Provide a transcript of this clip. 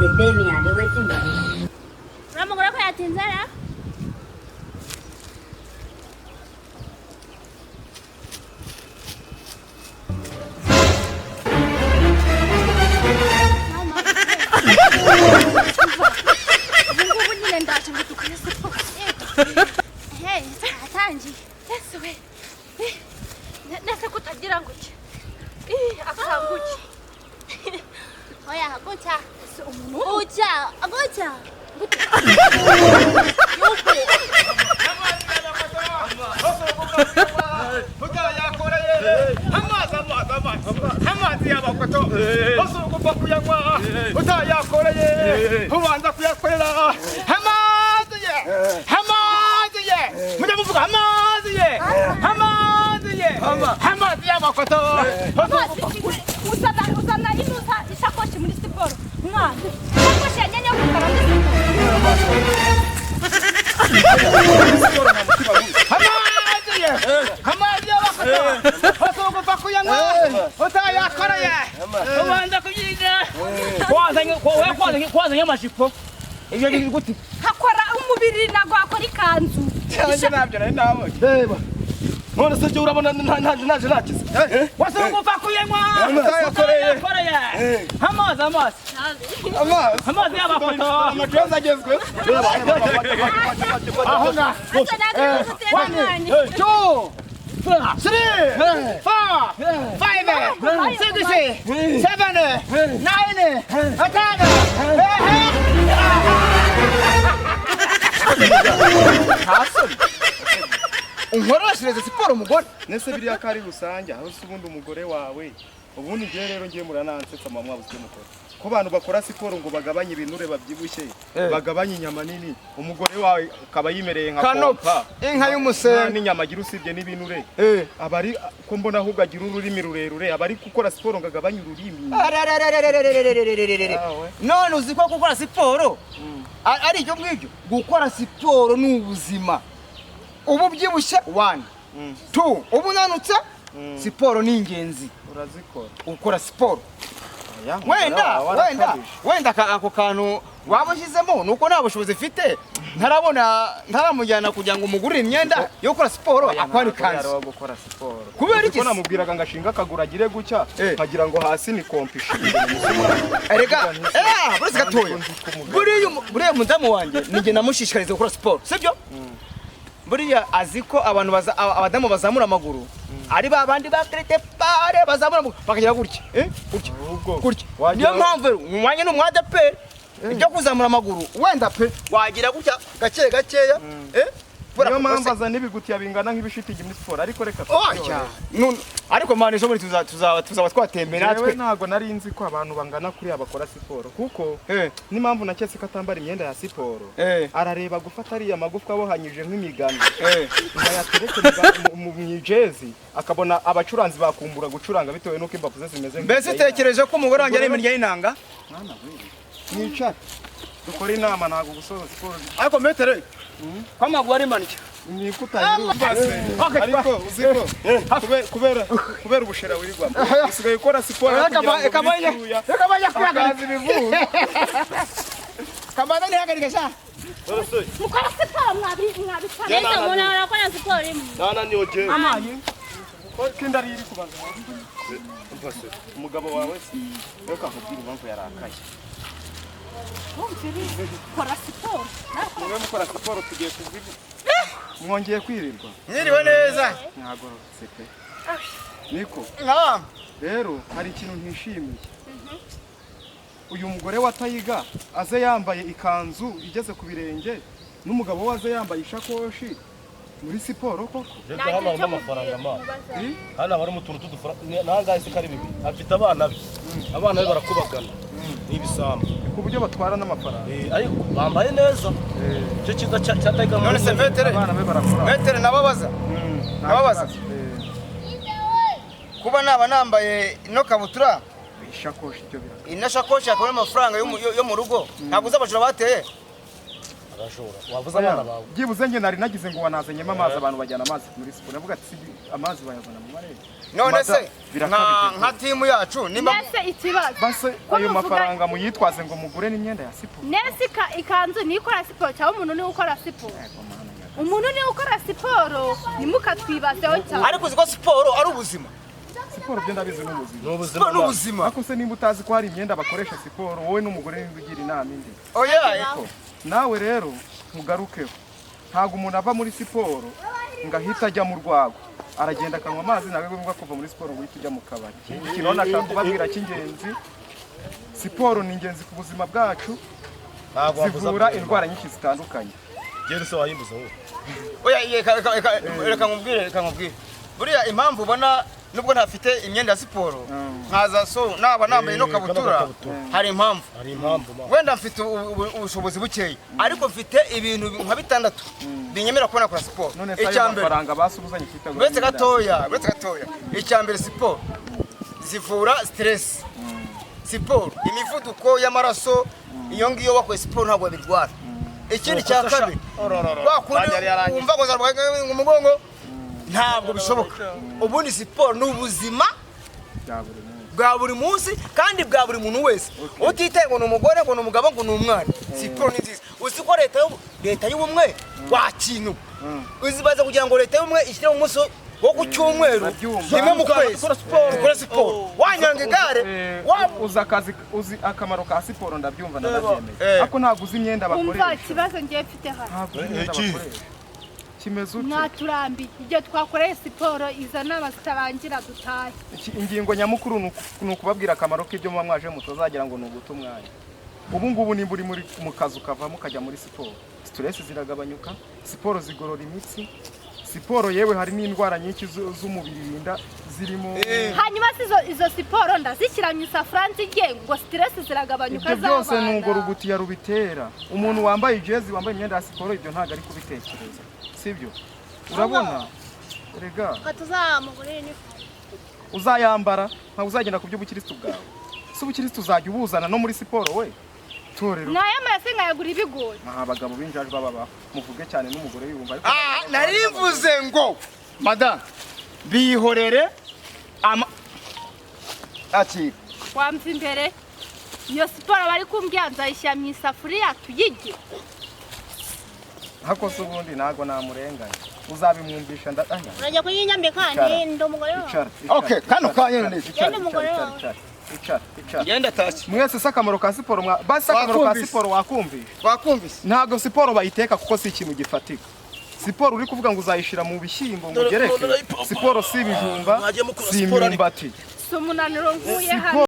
They pay me and they waiting me. Uramugura ko yatinze ra? Ubu ngubu nyine ndaje ngo dukore siporo. Hey, atangiye. Yesu we. Nese kutagira ngo iki? Ih, akanguke. Oya, gutya. Ese umuntu Gutya, gutya. Amazi y'abakoto ugomba kuyanywa utayakoreye, ubanza kuyakorera. Amazi ye, amazi ye, mujya muvuga amazi ye, amazi ye, amazi y'abakoto. Uzana uzana inuza ishakoshi muri siporo. Mwana, ishakoshi ya nyanya yo gukara muri siporo. Amazi ye, amazi y'abakoto, ugomba kuyanywa utayakoreye, ubanza kubyiga. Kwazanye amajipo, ibyo biri gute? Hakora umubiri, ntabwo hakora ikanzu. Cyangwa ntabyo nari nabonye. Reba, none se jya urabona ntaje nakize. Wasuka kuyanywa utayakoreye. Utayakoreye. Amazi, amazi. Amazi. Amazi y'abakoto. Amakibazo agezweho aho ngaho. Asa natwe dufite umwanya. Two, three, four, five, six, seven, nine, ten. Ntasoni unkoroshereze siporo umugore. Nese biriya ko ari rusange, aho se ubundi umugore wawe? Ubundi ngiye rero, ngiye muranansetsa, mama, mwabuze icyo mukora. Ko abantu bakora siporo ngo bagabanye ibinure, babyibushye, bagabanye inyama nini, umugore wawe akaba yimereye nka Kanopi, pompa inka nta y'umusenga n'inyama agira usibye n'ibinure. Aba ari ko mbona ahubwo agira ururimi rurerure, aba ari gukora siporo ngo agabanye ururimi. Ararararararararararararara. Awe. None uzi ko gukora siporo ari ibyo ngibyo? Gukora siporo ni ubuzima. Ubu ubyibushye, one, two, ubu unanutse, siporo ni ingenzi. Urazikora. Ukora siporo. Oya, umugore wenda wawe wenda arakabije. Wenda ako kantu waba ushyizemo ni uko nta bushobozi mfite, ntarabona, ntaramujyana kugira ngo umugurire imyenda yo gukora siporo. Oya, Akora ntabwo yari ikanzu. uwo gukora siporo. Kubera iki Kuko se? namubwiraga ngo ashinge akaguru agire gutya, nkagira ngo hasi ni kompa ishinze mu musumari. Erega buretse gatoya. Buriya umudamu wanjye ninjye namushishikariza gukora siporo, sibyo? Buriya azi ko abantu abadamu bazamura amaguru ari ba bandi ba kerete pare, bazamura amaguru bakagira gutya, gutya, Ahubwo gutya. wagira Niyo mpamvu rero umwanya ni umwadeperi ibyo kuzamura amaguru, wenda pe wagira gutya gake gakeya, kubera Niyo ko mpamvu azana ibigutiya bingana nk'ibishitingi muri siporo, ariko reka Oya, ariko man, ejo bundi tuzaba twatembera Jewe natwe. ntabwo nari nzi ko abantu bangana kuriya bakora siporo, kuko n'impamvu naketse ko atambara imyenda ya siporo, arareba gufata ariya magufwa abohanyije nk'imigano ngo ayatereke mu ijezi, akabona abacuranzi bakumbura gucuranga bitewe n'uko imbavu ze zimeze. Mbese utekereje ko umugore wanjye ari imirya y'inanga? Mwana we, mwicare dukore inama, ntabwo gusoza siporo. Ariko metere ko amaguru ari manike. Niko ariko uzi ko kubera ubushera wirirwamo, usigaye ukora siporo kugira ngo Reka ubire icyuya, bajya kwihagarika. hakaza ibivuzo. Kabanza ntihagarike sha. Mukora siporo mwabi mwabitana. Mbese umuntu arakora siporo imwe. Ntananiwe jewe. Ko inda ari iri kubanza. Umugabo wawe se, reka nkubwire impamvu yarakaye. Kora siporo. Mube mukora siporo, tugiye kuzibu mwongeye kwirirwa. Mwiriwe neza. Mwagororotse pe. Niko Nka rero hari ikintu ntishimiye. Uyu mugore wa Tayiga aze yambaye ikanzu igeze ku birenge, n'umugabo we aze yambaye ishakoshi muri siporo koko? Reka, hano harimo amafaranga ma, hano haba harimo utuntu tw'udufaranga nangahe se kari bibiri. Afite abana be, abana be barakubagana, ni ibisambo. Ku buryo batwara n'amafaranga. Ariko bambaye neza, icyo cyiza cya Tayiga. None se vetere Abana be barakora. Vetere, nababaza. Nta Nababaza. kibazo. Kuba naba nambaye ino kabutura, Ishakoshi, ibyo biraka. Ino shakoshi akaba ari amafaranga yo mu rugo, ntabwo uzi abajura bateye? Arashobora wavuze abana bawe. Byibuze njye nari nagize ngo wanazanyemo amazi. Abantu bajyana amazi muri siporo, ndavuga ati: "Si amazi bayazana mu marembo." None se Birakabije. Nka timu yacu nimba Nese ikibazo. Base Ko ayo muvuga- mafaranga muyitwaze ngo mugure n'imyenda ya siporo. Nese ikanzu niyo ikora siporo cyangwa umuntu niwe ukora siporo? Umuntu niwe ukora siporo, ntimukatwibazeho cyane. Ariko uzi ko siporo ari ubuzima. Siporo byo ndabizi ni ubuzima. Ni ubuzima. Siporo ni ubuzima. Ariko se nimba utazi ko hari imyenda bakoresha siporo, wowe n'umugore nimba ugira inama indi. Oya. Nawe rero mugarukeho. Ntabwo umuntu ava muri siporo ngo ahite ajya mu rwago. Aragenda akanywa amazi, ntabwo ari ngombwa kuva muri siporo ngo uhite ujya mu kabari. Ikindi kintu nashaka kubabwira cy'ingenzi, siporo ni ingenzi ku buzima bwacu, Ntabwo wabuza zivura indwara nyinshi zitandukanye. Genda se wayimbuza wowe. Oya, reka nkubwire, reka nkubwire. Buriya impamvu ubona nubwo ntafite imyenda ya siporo nkaza so naba nambaye ino kano kabutura, gakabutura. hari impamvu. Hari impamvu ma. Wenda mfite ubushobozi bukeya, ariko mfite ibintu nka bitandatu binyemera kubona kora siporo. None se ayo Icya mbere, mafaranga basubuzanye kwitagura uretse gatoya, uretse gatoya. Icya mbere, siporo zivura stress. Siporo imivuduko y'amaraso, iyo ngiyo wakoze siporo ntabwo babirwara. Ikindi cya kabiri, wakundi wumva ngo zarwaye umugongo, ntabwo bishoboka. Ubundi siporo ni ubuzima bya buri munsi. Bwa buri munsi kandi bwa buri muntu wese, utitaye ngo ni umugore, ngo ni umugabo, ngo ni umwana. Siporo ni nziza. Uzi ko leta y'ubumwe wakintu uzibaza kugira ngo leta y'ubumwe ishyire umunsi wo ku cyumweru Ndabyumva. rimwe mu kwezi Dukora siporo. dukora siporo, wanyonga igare Uzi akazi, uzi akamaro ka siporo, ndabyumva, ndanabyemeye. Ariko ntabwo uzi imyenda Umva, bakoresha. ikibazo ngiye mfite hano. Ntabwo uzi imyenda Iki? bakoresha. Kimeze ute? Mwaturambiye. Igihe twakoreye siporo, izo nama zitarangira dutahe. Ingingo nyamukuru ni ukubabwira akamaro k'ibyo muba mwaje, mutazagira ngo ni uguta umwanya. Ubu ngubu nimba uri mu kazi ukavamo ukajya muri siporo, stress ziragabanyuka, siporo zigorora imitsi, siporo yewe hari n'indwara nyinshi z'umubiri rinda zirimo. Hanyuma se izo siporo ndazishyira mu isafuriya nzirye ngo stress ziragabanyuka Ibyo byose ni z'abana? urwo rugutiya rubitera. Umuntu wambaye ijezi, wambaye imyenda ya siporo, ibyo ntabwo ari kubitekereza, sibyo? Urabona rega. Tuzamugurira inifomu. Uzayambara ntabwo uzagenda ku by'ubukirisitu bwawe. Si ubukirisitu uzajya ubuzana no muri siporo we torero. Mwayamara se nkayagura ibigori? Nta abagabo b'injajwa babaho, muvuge cyane n'umugore yumva, ariko Ah, nari mvuze ngo madamu bihorere ama akira. Wamva imbere iyo siporo bari kumbwira, nzayishyira mu isafuriya tuyirye. Hako se ubundi ntabwo namurenganya, uzabimwumvisha aya. Urajya kuyinyambika. Icara. Ndi umugore wawe. Icara, icara, Okay, kano icara, kanya icara, none. icara, Genda umugore icara, wawe. icara, icara, icara. Ngenda tashye. Mwese se akamaro ka siporo basi akamaro ka Wakumvise. siporo wakumvisha? Wakumvise. Ntabwo siporo bayiteka kuko si ikintu gifatika. Siporo uri kuvuga ngo uzayishyira mu bishyimbo ngo ugereke, siporo si ibijumba, Mwagiye mukora si siporo ariko. imyumbati. Si umunaniro nkuye hano. Siporo